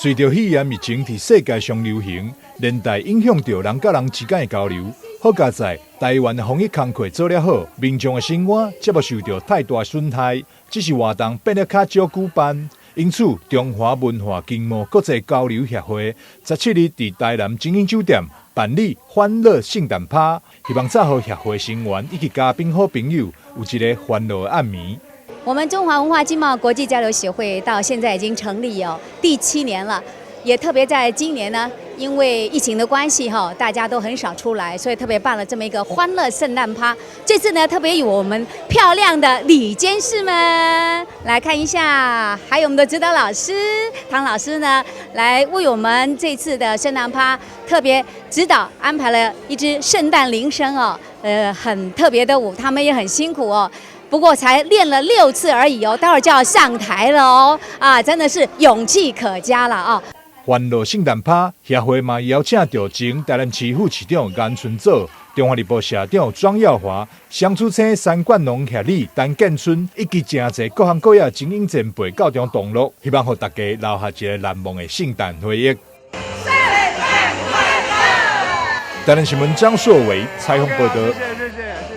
隨著肺炎疫情佇世界上流行，連帶影響著人佮人之間的交流。好佳哉台灣的防疫工課做了好，民眾的生活才無受著太大損害，只是活動變得較少舉辦。因此，中華文化經貿國際交流協會17日佇台南精英酒店辦理歡樂聖誕趴，希望載予協會成員以及嘉賓好朋友有一个歡樂的暗暝。我們中華文化經貿國際交流協會到現在已經成立哦第七年了，也特別在今年呢，因為疫情的關係哈，大家都很少出來，所以特別辦了這麼一個歡樂聖誕趴。這次呢，特別有我們漂亮的理監事們來看一下，還有我們的指導老師唐老師呢，來為我們這次的聖誕趴特別指導安排了一支聖誕鈴聲哦，很特別的舞，他們也很辛苦哦。不過才練了六次而已哦，待會兒就要上台了哦，啊，真的是勇氣可嘉了啊！歡樂聖誕趴協會嘛邀請著前台南市副市長顏純祖、中華日報社長莊耀華、雙子星三冠龍協理陳建春以及誠濟各行各業精英前輩到場同樂，希望予大家留下一个難忘的聖誕回憶。聖誕快樂！台南新聞張碩偉採訪報導。